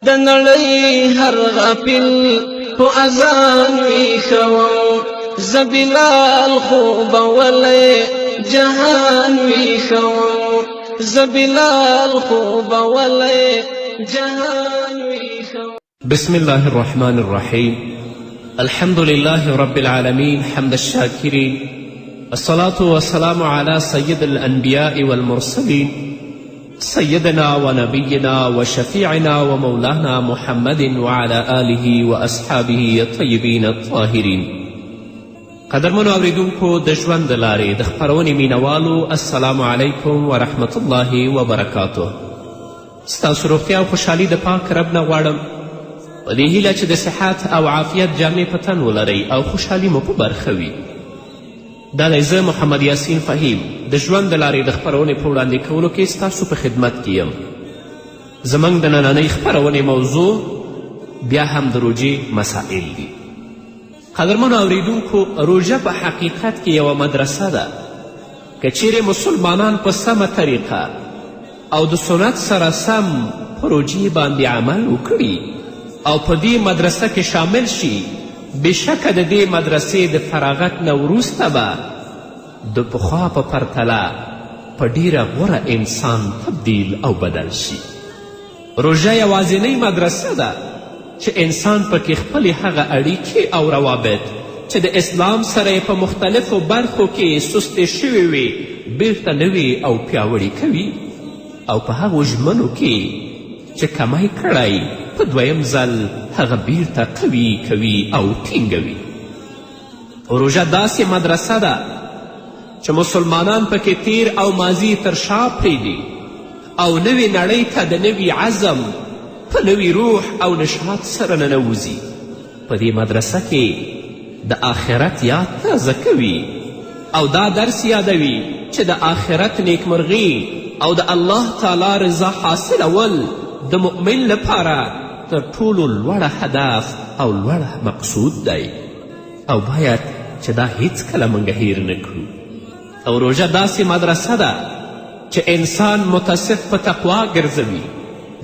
د نړۍ هر غافل په اذان ویښوم، زه بلال خوبولی جهان ویښوم، زه بلال خوبولی جهان ویښوم. بسم الله الرحمن الرحيم. الحمد لله رب العالمين، حمد الشاكرين، الصلاة والسلام على سيد الأنبياء والمرسلين، سيدنا ونبينا وشفيعنا ومولانا محمد وعلى آله وأصحابه الطيبين الطاهرين. قدرمنو اوریدونکو، د ژوند د لارې د خپرونې مینوالو، السلام علیکم ورحمت الله وبرکاته. ستاسو روغتیا او خوشحالي د پاک رب نه غواړم، په دې هیله چې د صحت او عافیت جامې په تن ولرئ او خوشحالي مو په برخه وي. دا دی زه محمد یاسین فهیم د ژوند د لارې د خپرونې په وړاندې کولو کې ستاسو په خدمت کې یم. زموږ د نننۍ خپرونې موضوع بیا هم د روژې مسائل دي. قدرمنو اوریدونکو، روژه په حقیقت کې یوه مدرسه ده. که چیرې مسلمانان په سمه طریقه او د سنت سره سم په روژې باندې عمل وکړي او په دې مدرسه کې شامل شي، بېشکه د دې مدرسې د فراغت نه وروسته به د پخوا په پرتله په ډیره غوره انسان تبدیل او بدل شي. روژه یوازینۍ مدرسه ده چې انسان پکې خپلې هغه اړیکې او روابط چې د اسلام سره یې په مختلفو برخو کې سستې شوې وې، بیرته نوې او پیاوړې کوي، او په هغو ژمنو کې چې کمی کړی، په دویم ځل هغه بیرته قوي کوي او ټینګوي. روژه داسې مدرسه ده چې مسلمانان پکې تیر او ماضي تر شا پرېږدي او نوې نړۍ ته د نوي عزم په نوي روح او نشاط سره ننوځي. په دې مدرسه کې د آخرت یاد تازه کوي او دا درس یادوي چې د آخرت نیکمرغي او د الله تعالی رضا حاصلول د مؤمن لپاره تر ټولو لوړه هدف او لوړ مقصود دی، او باید چې دا هیڅکله موږ هیر نه کړو. او روژه داسې مدرسه ده چې انسان متصف په تقوا ګرځوي،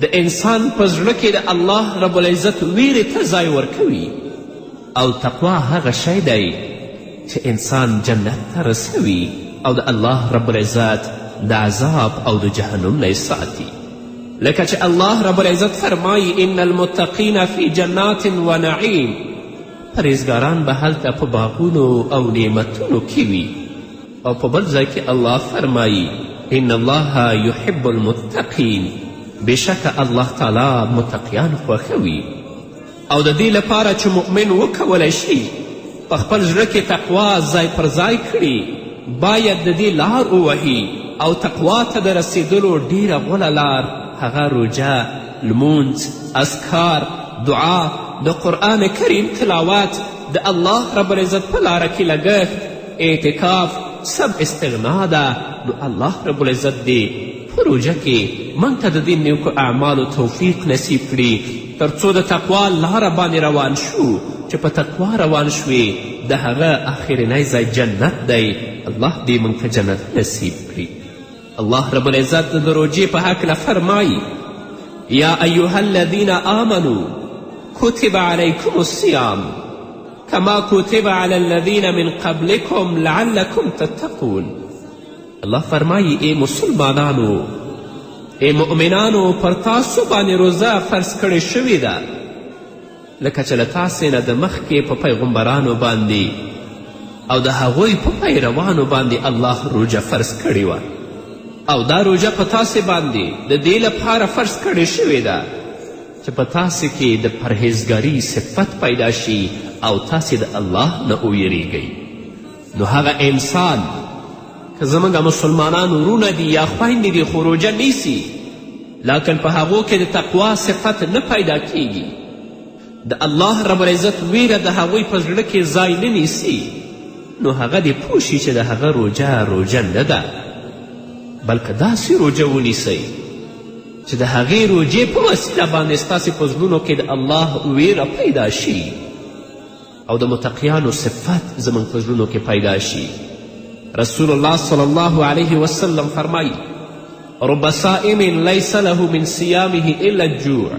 د انسان په زړه کې د الله رب العزت ویرې ته ځای ورکوي، او تقوا هغه شی دی چې انسان جنت ته رسوي او د الله رب العزت د عذاب او د جهنم نه یې ساتي. لکه چې الله رب العزت فرمایي: ان المتقین فی جنات و نعیم. پرهیزګاران به هلته په باغونو او نعمتونو کې وي. او په بل ځای کې الله فرمایي: ان الله یحب المتقین. بېشکه الله تعالی متقیان خوښوي. او د دې لپاره چې مؤمن وکولی شي په خپل زړه کې تقوا ځای پر ځای کړي، باید د دې لار ووهي، او تقوا ته د رسېدلو ډیره غوره لار هغه روژه، لمونځ، اذکار، دعا، د قرآن کریم تلاوت، د الله رب العزت په لاره کې لګښت، اعتکاف، سم استغنا ده. نو الله رب العزت دې په روژه کې موږ ته د دې نیکو اعمالو توفیق نصیب کړي، تر څو د تقوا لاره باندې روان شو، چې په تقوا روان شوې د هغه آخرنی ځای جنت دی. الله دې موږ ته جنت نصیب کړي. الله رب العزت د روژې په هکله فرمایي: یا ایها الذین آمنو کتب علیکم الصیام کما کتب علی الذین من قبلکم لعلکم تتقون. الله فرمایي: ای مسلمانانو، ای مؤمنانو، پر تاسو باندې روزه فرض کړې شوې ده، لکه چې له تاسې نه د مخکې په پیغمبرانو باندې او د هغوی په پیروانو باندې الله روژه فرض کړې وه. او دا روژه په تاسې باندې د دې لپاره فرض کړې شوې ده چې په تاسې کې د پرهیزګاري صفت پیدا شي او تاسې د الله نه وویریږئ. نو هغه انسان که زموږ مسلمانان وروڼه دي یا خویندې دي خو روژه نیسي، لکن په هغو کې د تقوا صفت نه پیدا کیږي، د الله رب العزت ویره د هغوی په زړه کې ځای نه نیسي، نو هغه دې پوه شي چې د هغه روژه روژه نه ده، بلکه داسې روژه ونیسئ چې د هغې روژې په وسیله باندې ستاسې په زړونو کې د الله ویره پیدا شي او د متقیانو صفت زموږ په زړونو کې پیدا شي. رسول الله صلی الله علیه وسلم فرمایي: رب صائم لیس له من صیامه الا الجوع.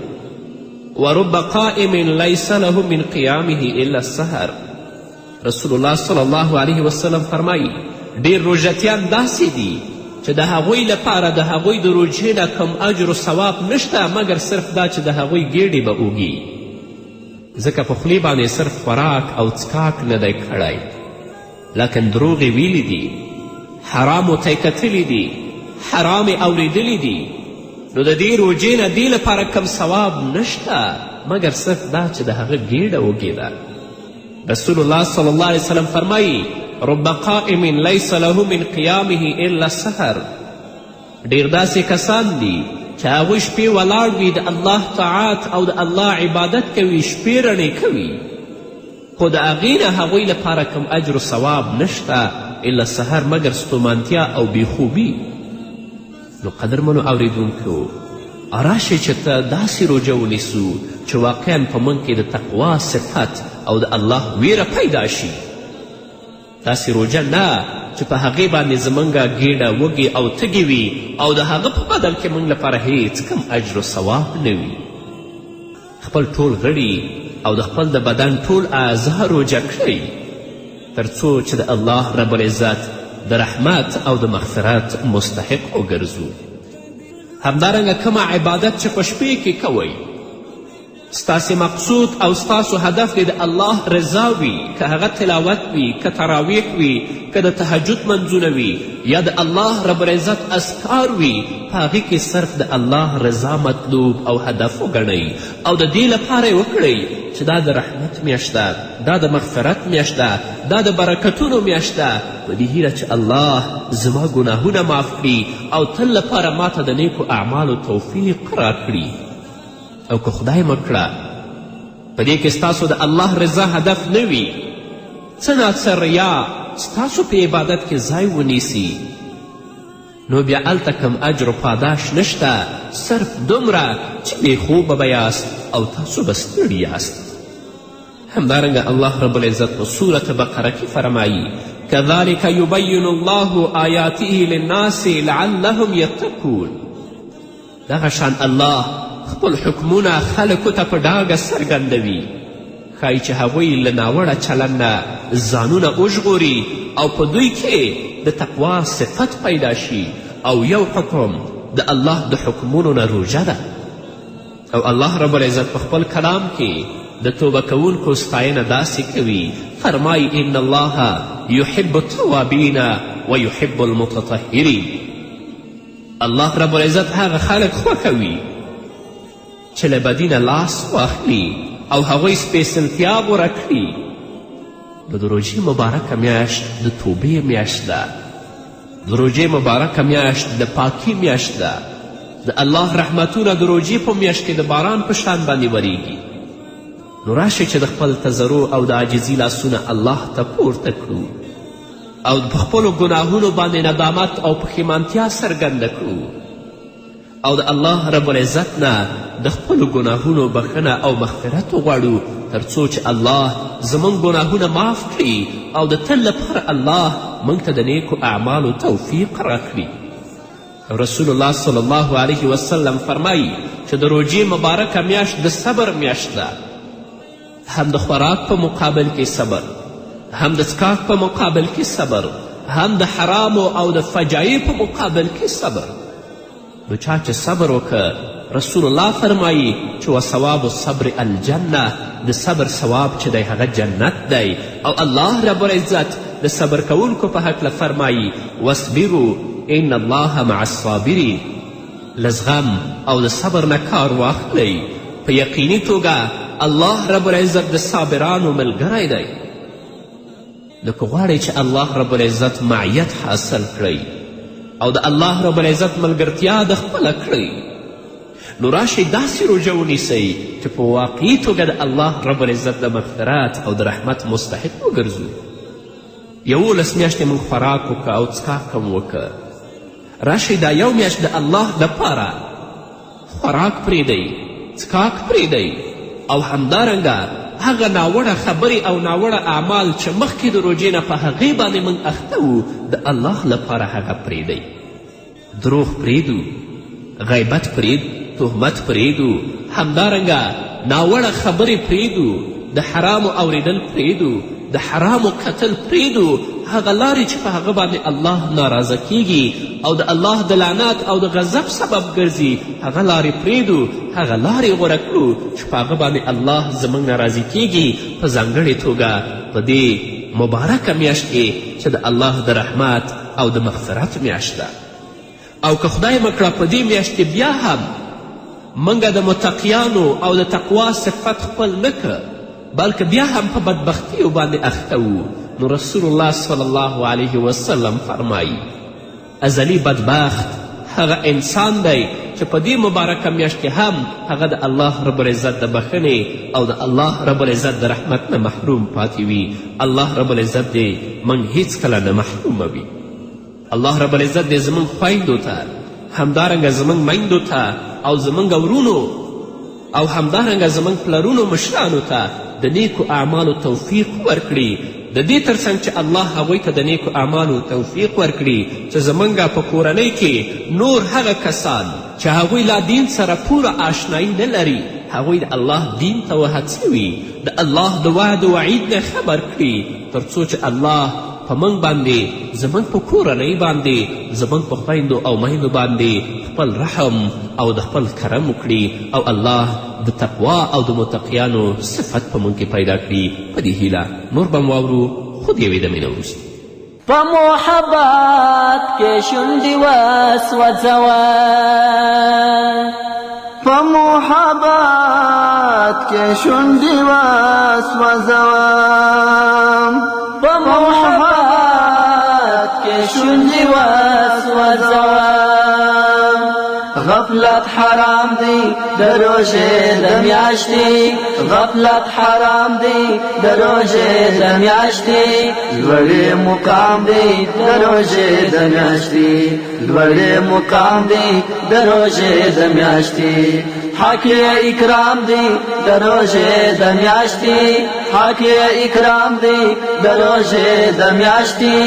ورب قائم لیس له من قیامه الا السهر. رسول الله صلی الله علیه وسلم فرمایي ډیر روژتیان داسې دي چې د هغوی لپاره د هغوی د روژې نه کوم اجر و ثواب نشته مګر صرف دا چې د هغوی ګیډې به اوږي، ځکه په خولې باندې صرف خوراک او څکاک نه دی کړی، لکن دروغ یې ویلي دي، حرامو ته یې کتلي دي، حرام یې اورېدلي دي. نو د دې روژې نه دې لپاره کم ثواب نشته مګر صرف دا چې د هغه ګیډه وږې ده. رسول الله صلی الله علیه وسلم فرمایي رب قائم لیس له من قیامه الا السهر. ډیر داسې کسان دي چې هغوی شپې ولاړ وي، د الله طاعت او د الله عبادت کوي، شپې رڼې کوي، خو د هغې نه هغوی لپاره کوم اجر و ثواب نشته الا سهر، مګر ستومانتیا او بېخوبي. نو قدرمنو اوریدونکو، راشئ چې ته داسې روژه ونیسو چې واقعا په موږ کې د تقوا صفت او د الله ویره پیدا شي. داسې روژه نه چې په هغې باندې زموږ ګیډه وږې او تږې وي او د هغه په بدل کې موږ لپاره هیڅ کم اجر و ثواب نه وي. خپل ټول غړي او د خپل د بدن ټول اعضا روژه کړئ تر څو چې د الله رب العزت د رحمت او د مغفرت مستحق وګرځو. همدارنګه کومه عبادت چې په شپې کې کوئ، ستاسې مقصود او ستاسو هدف دې د الله رضا وي، که هغه تلاوت وي، که تراویح وي، که د تهجد منځونه وي، یا د الله رب العزت اذکار وي، په هغې کې صرف د الله رضا مطلوب او هدف وګڼئ او د دې لپاره یې وکړئ چې دا د رحمت میاشت ده، دا د مغفرت میاشت ده، دا د برکتونو میاشت ده، په دې هیله چې الله زما ګناهونه معاف کړي او تل لپاره ماته د نیکو اعمالو توفیق راکړي. او که خدای مه کړه په دې کې ستاسو د الله رضا هدف نه وي، څه ناڅه ریا ستاسو په عبادت کې ځای ونیسي، نو بیا هلته کم اجر و پاداش نشته، صرف دومره چې بې خوبه به یاست او تاسو به ستړي یاست. همدارنګه الله رب العزت په سورة بقره کې فرمایي کذلک یبین الله آیاته للناس لعلهم یتقون. دغه شان الله خپل حکمونه خلکو ته په ډاګه څرګندوي، ښایي چې هغوی له ناوړه چلند نه ځانونه وژغوري او په دوی کې د تقوا صفت پیدا شي. او یو حکم د الله د حکمونو نه روژه ده. او الله رب العزت په خپل کلام کې د توبه کوونکو ستاینه داسې کوي، فرمایي ان الله یحب التوابین و یحب المتطهرین. الله رب العزت هغه خلک خوښوي چې له بدي نه لاس واخلي او هغوی سپېڅلتیا غوره کړي. نو د روژې مبارکه میاشت د توبې میاشت ده، د روژې مبارکه میاشت د پاکي میاشت ده. د الله رحمتونه د روژې په میاشت کې د باران په شان باندې وریږي. نو راشئ چې د خپل تضرع او د عاجزي لاسونه الله ته پورته کړو او په خپلو ګناهونو باندې ندامت او پښیمانتیا څرګنده کړو او د الله رب العزت نه د خپلو ګناهونو بخښنه او مغفرت وغواړو، تر څو چې الله زموږ ګناهونه معاف کړي او د تل لپاره الله موږ ته د نیکو اعمالو توفیق راکړي. رسول الله صلی الله علیه وسلم فرمایي چې د روژې مبارکه میاشت د صبر میاشت ده، هم د خوراک په مقابل کې صبر، هم د څکاک په مقابل کې صبر، هم د حرامو او د فجایع په مقابل کې صبر. نو چا چې صبر وکړ، رسول الله فرمایي چې وثواب الصبر الجنه، د صبر ثواب چې دی هغه جنت دی. او الله رب العزت د صبر کوونکو په هکله فرمایي واصبروا ان الله مع الصابرین. له زغم او د صبر نه کار واخلئ، په یقیني توګه الله رب العزت د صابرانو ملګری دی. نو که غواړئ چې الله رب العزت معیت حاصل کړئ او د الله رب العزت ملګرتیا د خپله کړئ، نو راشئ داسې روژه ونیسئ چې په واقعي توګه د الله رب العزت د مغفرت او د رحمت مستحق وګرځو. 11 میاشتې موږ خوراک وکړه او څکاک هم وکړه، راشئ دا یو میاشت د الله دپاره خوراک پرېږدئ، څکاک پرېږدئ او همدارنګه هغه ناوړه خبرې او ناوړه اعمال چې مخکې د روژې نه په هغې باندې موږ اخته وو، د الله لپاره هغه پرېږدئ. دروغ پرېږدو، غیبت پرېږدو، تهمت پرېږدو، همدارنګه ناوړه خبرې پرېږدو، د حرامو اورېدل پرېږدو، د حرامو کتل پرېږدو، هغه لارې چې په هغه باندې الله ناراضه کیږي او د الله د لعنت او د غضب سبب ګرځي، هغه لارې پرېږدو، هغه لارې غوره کړو چې په هغه باندې الله زموږ نه راضي کیږي، په ځانګړې توګه په دې مبارکه میاشت کې چې د الله د رحمت او د مغفرت میاشت ده. او که خدای مه کړه په دې میاشت کې بیا هم موږ د متقیانو او د تقوا صفت خپل نه که، بلکې بیا هم په بدبختیو باندې اخته وو، نو رسول الله صلی الله علیه وسلم فرمایي ازلي بدبخت هغه انسان دی چې په دې مبارکه میاشت کې هم هغه د الله رب العزت د بخښنې او د الله رب العزت د رحمت نه محروم پاتې وي. الله رب العزت دې موږ هیڅکله نه محروموي. الله رب العزت دې زموږ خویندو ته، همدارنګه زموږ میندو ته او زموږ ورونو او همدارنګه زموږ پلرونو مشرانو ته د نیکو اعمالو توفیق ورکړي. د دې ترڅنګ چې الله هغوی ته د نیکو اعمالو توفیق ورکړي، چې زموږ په کورنۍ کې نور هغه کسان چې هغوی لا دین سره پوره آشنایی نه لري، هغوی د الله دین ته وهڅوي، د الله د وعد و وعید نه خبر کړي، تر څو چې الله په موږ باندې، زموږ په کورنۍ باندې، زموږ په خویندو او میندو باندې خپل رحم او د خپل کرم وکړي او الله د تقوا او د متقیانو صفت په موږ کې پیدا کړي. په دې هیله نور به هم واورو، خو د یوې دمې نه وروسته. په محبت کې شونډې وسوځوه، په محبت کې شونډې وسوځوه، په محبت کې شونډې وسوځوه. غفلت حرام دی د روژې د میاشتې، غفلت حرام دی د روژې د میاشتې، لوړې مقام دی د روژې د میاشتې، لوړې مقام دی د روژې د میاشتې، حق اکرام دی د روژې د میاشتې، حق اکرام دی د روژې د میاشتې،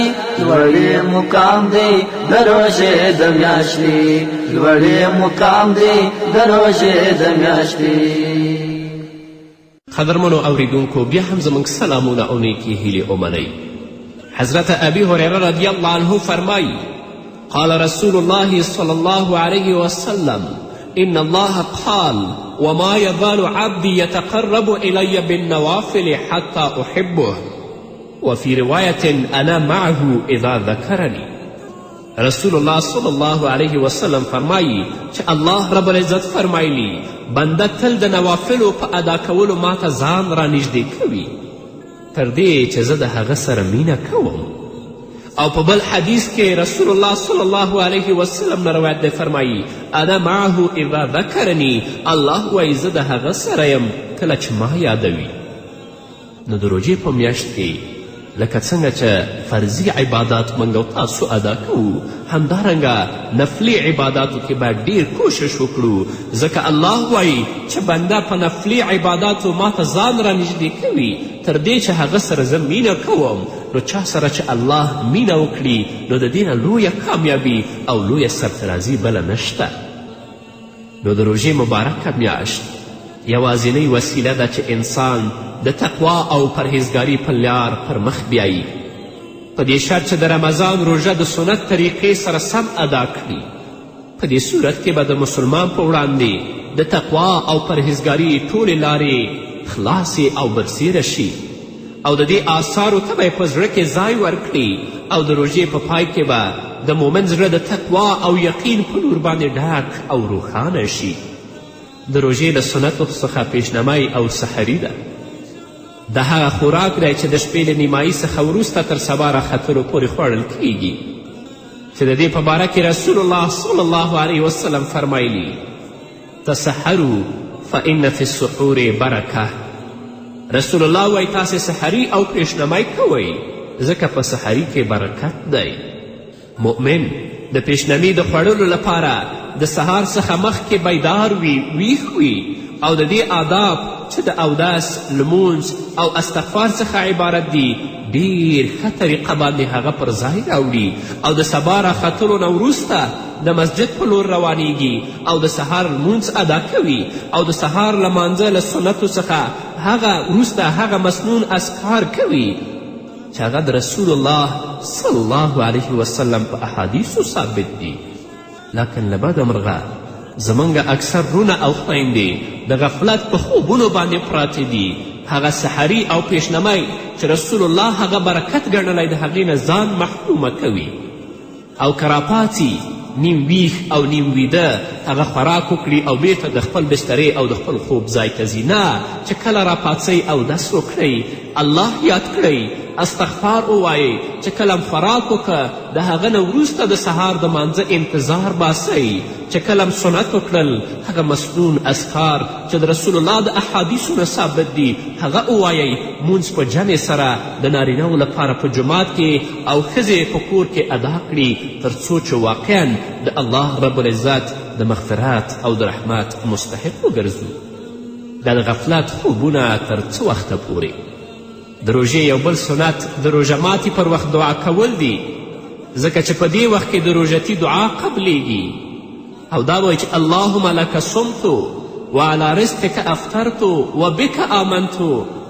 لوړې مقام دی د روژې د میاشتې، لوړې مقام دی د روژې د میاشتې. قدرمنو اوریدونکو، بیا هم زموږ سلامونه او نیکې هیلې ومنئ. حضرت ابي هريره رضی الله عنه فرمایي: قال رسول الله صلى الله عليه وسلم: إن الله قال: وما يزال عبدي يتقرب إلي بالنوافل حتى أحبه، وفي رواية أنا معه إذا ذكرني. رسول الله صلی الله علیه وسلم فرمایي چې الله رب العزت فرمایلی: بنده تل د نوافلو په ادا کولو ماته ځان رانږدې کوي تر دې چې زه د هغه سره مینه کوم. او په بل حدیث کې رسول الله صلی الله علیه وسلم نه روایت دی، فرمایي: انا معه اذا ذکرني، الله وایي زه د هغه سره یم کله چې ما یادوي. نو د روژې په میاشت کې لکه څنګه چې فرضي عبادات موږ او تاسو ادا کوو، همدارنګه نفلي عباداتو کې باید ډیر کوشش وکړو، ځکه الله وایي چې بنده په نفلي عباداتو ما ته ځان رانږدې کوي تر دې چې هغه سره زه مینه کوم. نو چا سره چې الله مینه وکړي، نو د دې نه لویه کامیابي او لویه سرفرازي بله نشته. نو د روژې مبارکه میاشت یوازینۍ وسیله ده چې انسان د تقوا او پرهیزګاري په لار پر مخ بیایي، په دې شرط چې د رمضان روژه د سنت طریقې سره سم ادا کړي. په دې صورت کې به د مسلمان په وړاندې د تقوا او پرهیزګاري ټولې لارې خلاصې او برسیره شي، او د دې آثارو ته به یې په زړه کې ځای ورکړي، او د روژې په پای کې به د مومن زړه د تقوا او یقین په نور باندې ډک او روښانه شي. د روژې له سنتو څخه پیشنمی او سحري ده. دا هغه خوراک دی چې د شپې له نیمایي څخه وروسته تر سبا راختلو پورې خوړل کیږي، چې د دې په باره کې رسول الله صلی الله علیه وسلم فرمایلي: تسحروا فإن فی السحور برکه. رسول الله وایي تاسې سحري او پیشنمی کوئ، ځکه په سحري کې برکت دی. مؤمن د پیشنمي د خوړلو لپاره د سهار څخه مخکې بیدار وي، ویښ وي، او د دې آداب چې د اودس، لمونځ او استغفار څخه عبارت دي، ډیر ښه طریقه باندې هغه پر ځای راوړي، او د سبا راختلو نه وروسته د مسجد په لور روانیږي او د سهار لمونځ ادا کوي او د سهار لمانځه له سنتو څخه هغه وروسته هغه مسنون اذکار کوي چې هغه د رسول الله صلی الله علیه وسلم په احادیثو ثابت دي. لکن له بده مرغه زموږ اکثر وروڼه او خویندې د غفلت په خوبونو باندې پراته دي. هغه سحري او پیشنمی چې رسول الله هغه برکت ګڼلی د هغې نه ځان محرومه کوي او که راپاڅي نیم ویښ او نیم ویده هغه خوراک وکړي او بیرته د خپل بسترې او د خپل خوب ځای ته ځي. نه، چې کله راپاڅئ اودس وکړئ، الله یاد کړئ، استغفار ووایئ، چې کله هم خوراک وکړه د هغه نه وروسته د سهار د مانځه انتظار باسئ، چې کله هم سنت وکړل هغه مسنون اذکار چې د رسول الله د احادیثو نه ثابت دي هغه ووایئ. مونځ په جمع سره د نارینهو لپاره په جومات کې او ښځې په کور کې ادا کړي تر څو چې واقعا د الله رب العزت د مغفرت او د رحمت مستحق وګرځو. دا د غفلت خوبونه تر څه وخته پورې؟ د روژې یو بل سنت د روژه ماتي پر وخت دعا کول دي، ځکه چې په دې وخت کې د روژتي دعا قبلیږي او دا وایي چې اللهم لک صمت وعلى رزقک افطرت وبک آمنت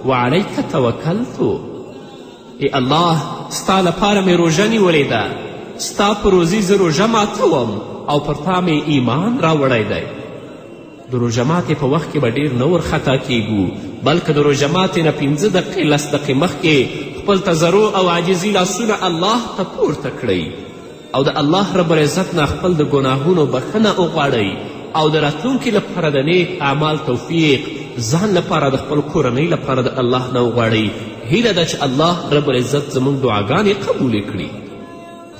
وعلیک توکلت. ای الله، ستا لپاره مې روژه نیولې ده، ستا په روزي زه روژه ماتوم او پر تا مې ایمان راوړی دی. د روژه ماتې په وخت کې به ډېر نه ورخطا کیږو، بلکې د روژه ماتې نه 5 دقیقې 10 دقیقې مخکې خپل تضرع او عاجزي لاسونه الله ته پورته کړئ او د الله رب العزت نه خپل د ګناهونو بښنه وغواړئ او د راتلونکي لپاره د نیک اعمال توفیق ځان لپاره د خپل کورنۍ لپاره د الله نه وغواړئ. هیله ده چې الله رب العزت زموږ دعاګانې قبولې کړي.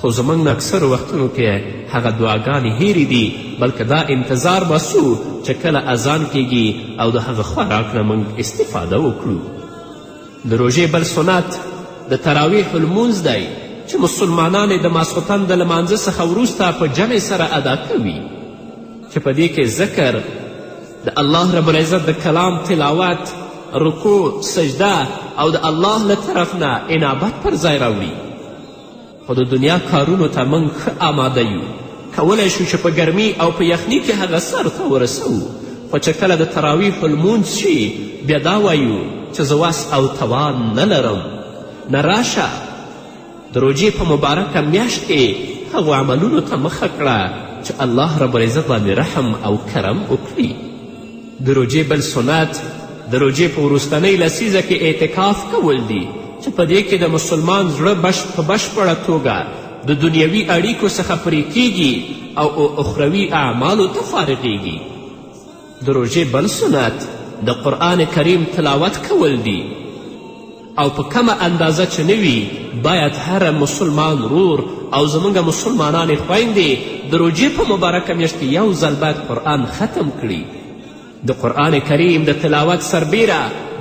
خو زموږ نه اکثرو وختونو کې هغه دعاګانې هیرې دي، بلکې دا انتظار باسو چې کله اذان کیږي او د هغه خوراک نه موږ استفاده وکړو. د روژې بل سنت د تراویح لمونځ دی چې مسلمانان یې د ماسخوتن د لمانځه څخه وروسته په جمع سره ادا کوي، چې په دې کې ذکر، د الله رب العزت د کلام تلاوت، رکوع، سجده او د الله له طرف نه انابت پر ځای راوړي. خو د دنیا کارونو ته موږ ښه آماده یو، کولی شو چې په ګرمي او په یخني کې هغه سر ته ورسوو، خو چې کله د تراویحو لمونځ شي بیا دا وایو چې زه وس او توان نه لرم. نه، راشه د روژې په مبارکه میاشت کې هغو عملونو ته مخه کړه چې الله رب العزت باندې رحم او کرم وکړي. د روژې بل سنت د روژې په وروستنۍ لسیزه کې اعتکاف کول دي، چې په دې کې د مسلمان زړه په بشپړه توګه د دنیوي اړیکو څخه پرې کیږي او اخروي اعمالو ته فارغیږي. د روژې بل سنت د قرآن کریم تلاوت کول دي او په کمه اندازه چې نه وي باید هر مسلمان ورور او زموږ مسلمانانې خویندې د روژې په مبارکه میاشت کې یو ځل باید قرآن ختم کړي. د قرآن کریم د تلاوت سربیره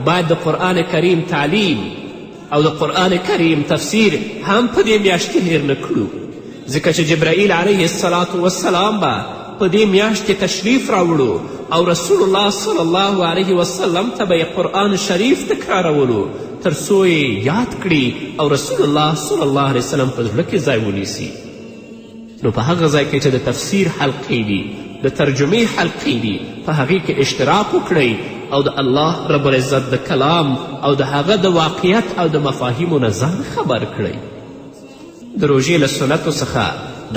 باید د قرآن کریم تعلیم او د قرآن کریم تفسیر هم په دې میاشت کې هېر نه کړو، ځکه چې جبرائیل علیه السلام وسلام به په دې میاشت کې تشریف راوړو او رسول الله صلی الله علیه وسلم ته به یې قرآن شریف تکرارولو تر څو یې یاد کړي او رسول الله صلی الله علیه وسلم په زړه کې ځای ونیسي. نو په هغه ځای کې چې د تفسیر حلقې دي، د ترجمې حلقې دي، په هغې کې اشتراک وکړئ او د الله رب العزت د کلام او د هغه د واقعیت او د مفاهیمو نه ځان خبر کړئ. د روژې له سنتو څخه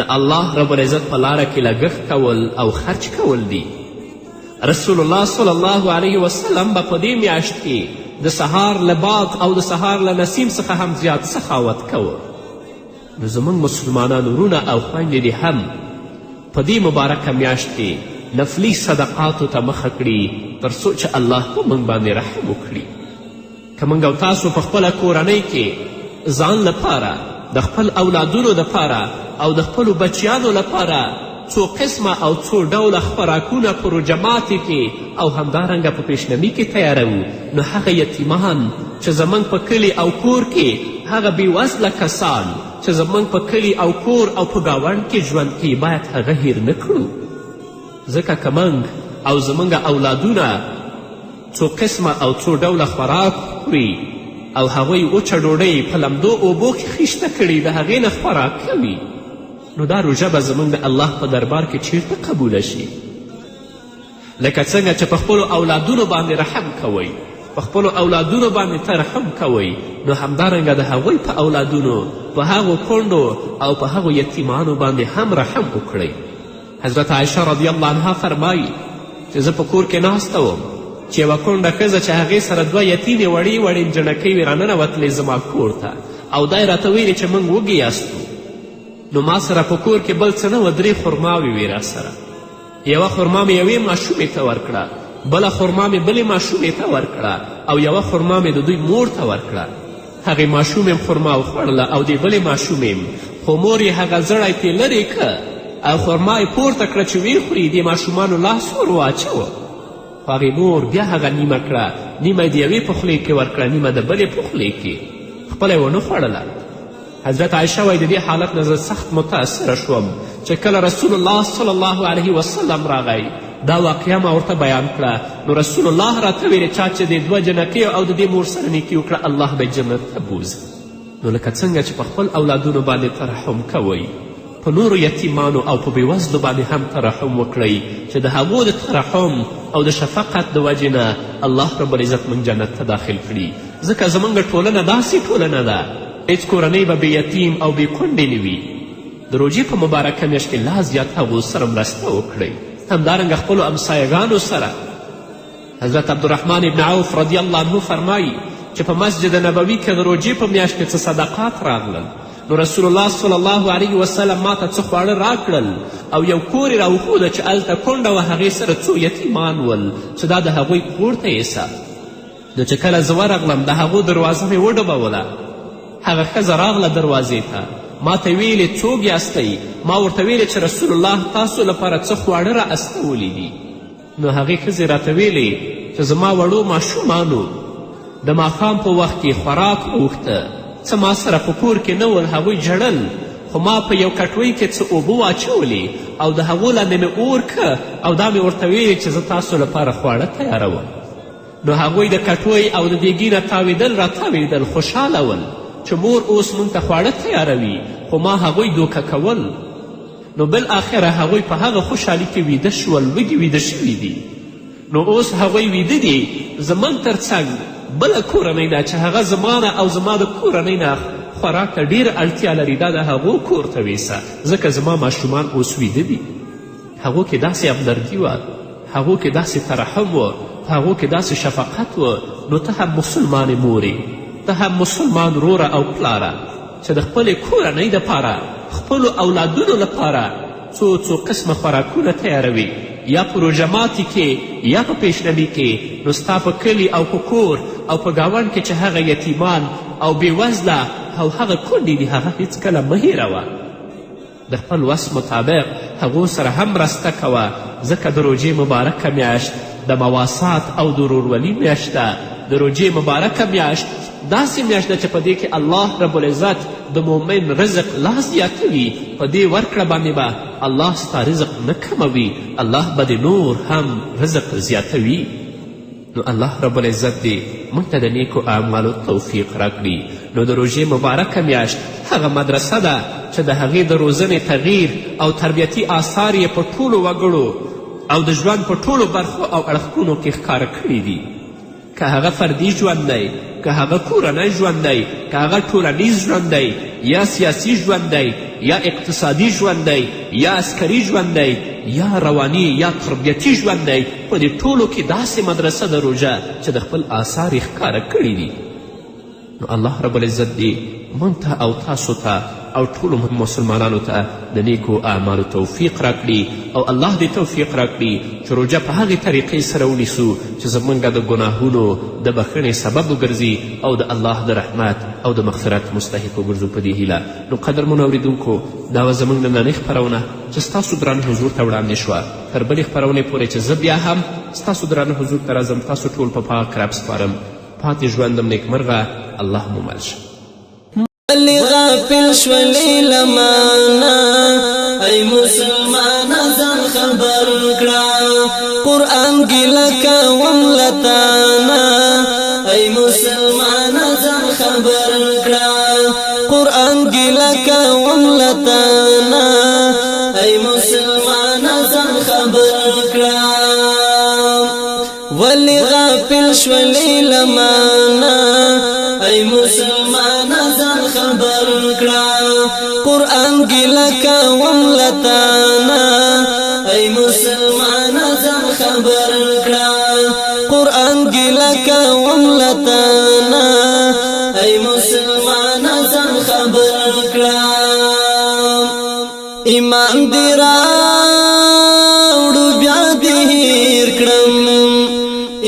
د الله رب العزت په لاره کې لګښت کول او خرج کول دي. رسول الله صلی الله علیه وسلم به په دې میاشت کې د سهار له باد او د سهار له نسیم څخه هم زیات سخاوت کوه. نو زموږ مسلمانان وروڼه او خویندې دې هم په دې مبارکه میاشت کې نفلي صدقاتو ته مخه کړي تر څو چې الله په موږ باندې رحم وکړي. که موږ او تاسو په خپله کورنۍ کې ځان لپاره، د خپل اولادونو دپاره او د خپلو بچیانو لپاره څو قسمه او څو ډوله خوراکونه په روژه ماتې کې او همدارنګه په پیشنمي کې تیاروو، نو هغه یتیمان چې زموږ په کلي او کور کې، هغه بېوزله کسان چې زموږ په کلي او کور او په ګاونډ کې ژوند کوي، باید هغه هیر نه کړو. ځکه که موږ او زموږ اولادونه څو قسمه او څو ډوله خوراک خوري او هغوی وچه ډوډۍ په لمدو اوبو کې خیشته کړي د هغې نه خوراک کوي، نو دا روژه به زموږ د الله په دربار کې چیرته قبوله شي؟ لکه څنګه چې په خپلو اولادونو باندې رحم کوئ، په خپلو اولادونو باندې ترحم کوئ، نو همدارنګه د هغوی په اولادونو، په هغو کونډو او په هغو یتیمانو باندې هم رحم وکړئ. حضرت عایشه رضی الله عنها فرمایي چې زه په کور کې ناسته وم چې یوه کونډه ښځه چې هغې سره دوه یتیمې وړې وړې نجڼکۍ وې راننوتلې زما کور ته، او دا یې راته ویلې چې موږ وږي یاستو. نو ما سره په کور کې بل څه نه وه، درې خرماوې وې راسره. یوه خرما مې یوې ماشومې ته ورکړه، بله خرما مې بلې ماشومې ته ورکړه، او یوه خرما مې د دوی مور ته ورکړه. هغې ماشومې هم خرما وخوړله او دې بلې ماشومې هم، خو مور یې هغه زړی ترې لرې که او خرما یې پورته کړه چې ویې خوري. دې ماشومانو لاس ور واچوه، خو هغې مور بیا هغه نیمه کړه، نیمه یې د یوې په خولې کې ورکړه، نیمه د بلې په خولې کې، خپله یې ونه خوړله. حضرت عایشه وایي د دې حالت نه زه سخت متاثره شوم چې کله رسول الله صلی الله علیه وسلم راغی، دا واقعه ما ورته بیان کړه. نو رسول الله راته ویلې چا چې د دوه جنکیو او د دې مور سره نیکي وکړه، الله به جنت ته بوځي. نو لکه څنګه چې په خپل اولادونو باندې ترحم کوئ، په نورو یتیمانو او په بېوزلو باندې هم ترحم وکړئ چې د هغو د ترحم او د شفقت د وجې نه الله رب العزت موږ جنت ته داخل کړي. ځکه زموږ ټولنه داسې ټولنه ده، هیڅ کورنۍ به بې یتیم او بې کونډې نه وي. د روژې په مبارکه میاشت کې لا زیات هغو سره مرسته وکړئ. همدارنګه خپلو همسایهګانو سره. حضرت عبدالرحمن ابن عوف رضی الله عنه فرمایي چې په مسجد نبوي کې د روژې په میاشت کې څه صدقات راغلل، نو رسول الله صلی الله علیه وسلم ما ته څه خواړه راکړل او یو کور یې راوښوده چې هلته کونډه وه، هغې سره څو یتیمان ول چې دا د هغوی کور ته یې. نو چې کله زه ورغلم، د هغو دروازه مې وډبوله. هغه ښځه راغله دروازې ته، ما ته ویلې څوک یاستئ؟ ما ورته ویلې چې رسول الله تاسو لپاره څه خواړه را استولي دي. نو هغې ښځې راته ویلې چې زما وړو ماشومانو د ماښام په وخت کې خوراک غوښته، څه ما سره په کور کې نه ول، هغوی ژړل، خو ما په یو کټوۍ کې څه اوبه واچولې او د هغو لاندې مې اور که او دا مې ورته ویلې چې زه تاسو لپاره خواړه تیاروم. نو هغوی د کټوۍ او د دیګي نه تاوېدل راتاوېدل، خوشحاله ول چې مور اوس موږ ته خواړه تیاروي، خو ما هغوی دوکه کول. نو بالاخره هغوی په هغه خوشحالي کې ویده شول، وږي ویده شوي دي. نو اوس هغوی ویده دي، زموږ تر څنګ بله کورنۍ ده چې هغه زما نه او زما د کورنۍ نه خوراک ته ډېره اړتیا لري، دا د هغو کور ته ویسه، ځکه زما ماشومان اوس ویده دي. هغو کې داسې همدردي وه، هغو کې داسې ترحم و، په هغو کې داسې شفقت و. نو ته هم مسلمانې مورې، ته هم مسلمان وروره او پلاره چې د خپلې کورنۍ دپاره، خپلو اولادونو لپاره څو څو قسمه خوراکونه تیاروي، یا په روژه ماتي کې یا په پیشنمي کې، نو ستا په کلي او په کور او په ګاونډ کې چې هغه یتیمان او بېوزله او هغه کونډې دي، هغه هیڅکله مه هېروه. د خپل وس مطابق هغو سره هم مرسته کوه، ځکه د روژې مبارکه میاشت د مواسات او د ورورولي میاشت ده. د روژې مبارکه میاشت داسې میاشت ده چې په دې کې الله رب العزت د مؤمن رزق لا زیاتوي. په دې ورکړه باندې به الله ستا رزق نه کموي، الله به دې نور هم رزق زیاتوي. نو الله رب العزت دې موږ ته د نیکو اعمالو توفیق راکړي. نو د روژې مبارکه میاشت هغه مدرسه ده چې د هغې د روزنې تغییر او تربیتي آثار یې په ټولو وګړو او د ژوند په ټولو برخو او اړخونو کې ښکاره کړي دي. که هغه فردي ژوند دی، که هغه کورنی ژوند دی، که هغه ټولنیز ژوند دی، یا سیاسي ژوند دی، یا اقتصادي ژوند دی، یا عسکري ژوند دی، یا رواني یا تربیتي ژوند دی، په دې ټولو کې داسې مدرسه ده روژه چې د خپل آثار یې ښکاره کړي دي. نو الله رب العزت دې موږ ته او تاسو ته او ټولو مسلمانانو ته د نیکو اعمالو توفیق راکړي، او الله دې توفیق راکړي چې روژه په هغې طریقې سره ونیسو چې زموږ د ګناهونو د بخښنې سبب وګرځي او د الله د رحمت او د مغفرت مستحق وګرځو. په دې هیله نو قدرمنو اورېدونکو، دا وه زموږ نننۍ خپرونه چې ستاسو درانه حضور ته وړاندې شوه. تر بلې خپرونې پورې چې زه بیا هم ستاسو درانه حضور ته راځم، تاسو ټول په پاک رب سپارم. پاتې ژوندم نیکمرغه، الله مو مل شه. ولې غافل شولې له مانا، ای مسلمانه ځان خبر کړه، قرآن ګیله کوم له تانا، ای مسلمانه ځان خبر کړه، قرآن ګیله کوم لتانا، ای مسلمان ځان خبر کړه. ولی غافل شولې لمانا، ای مسلمان ځان خبر کړه. قران ګله کوم لتانا، ای مسلمان ځان خبر کړه. قران ګله کوم لتانا، ای مسلمان ځان خبر کړه. ایمان دی راوړو بیا دې هیر کړم،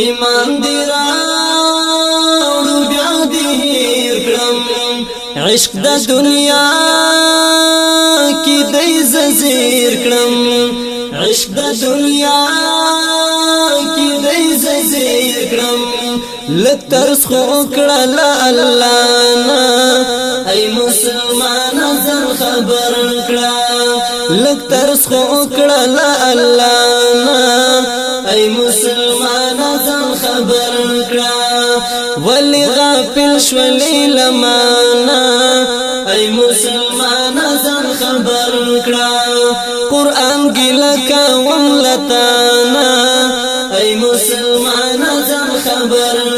ایمان دی راوړو بیا دې هیر کړم. عشق د دنیا کې دی ززیر کړم، عشق د دنیا کې دی ززیر کړم. لږ ترس خو کړه الله نه، ای مسلمان ځان خبر کړه. لږ ترس خو کړه الله نه، ای مسلمان ځان خبر کړه. ولی غافل شولې لمانا، ای مسلمان ځان خبر کړه. قران ګله کوم لتانا.